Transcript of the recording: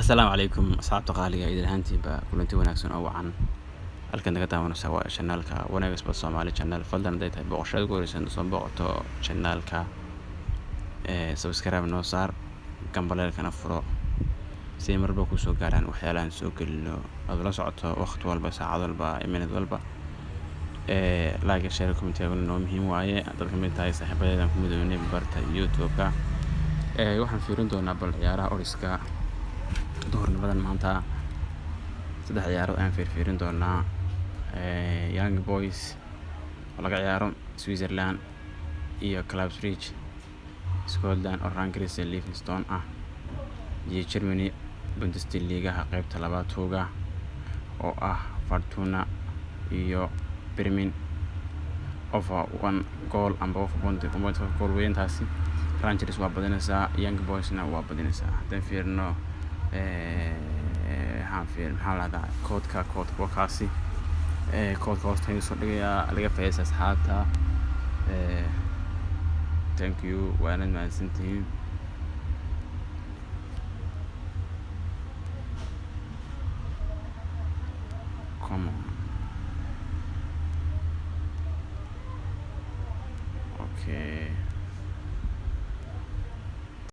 Asalaamu calaykum, asxaabta qaaliga, idin ahaantiinba kulanti wanaagsan oo wacan. Halkan naga daawanaysa waa channelka Wanaag Sport Somali Channel. Fadlan, hadday tahay booqashada ugu horeysa soo booqato channelka, subscribe noo saar, gambaleelkana furo si ay marba kusoo gaaraan waxyaalahan soo gelino, aad ula socoto waqti walba, saacad walba, minute walba. Like, share, comment noo muhiim waaye. Haddaad kamid tahay saaxiibadeedan ku midoobnay barta YouTube-ka, waxaan fiirin doonaa bal ciyaaraha oddska duhurnimadan maanta. Saddex ciyaarood ayaan fiirfiirin doonaa: Young Boys oo laga ciyaaro Switzerland iyo Club Brugge Scotland oo Rangers Livingston ah, iyo Germany Bundesligaha qeybta labaad tuuga oo ah Fortuna iyo Bremen, over 1 goal amba over 1.5 goal weyntaasi. Rangers waa badinaysaa, Young Boysna waa badinaysaa. Haddaan fiirino, waxaan fiir, maxaa la dhahdaa, koodka wakaasi, koodka hoosta soo dhigayaa, laga faa'iidaysta, asxaabta. Thank you, waanad mahadsantihiin.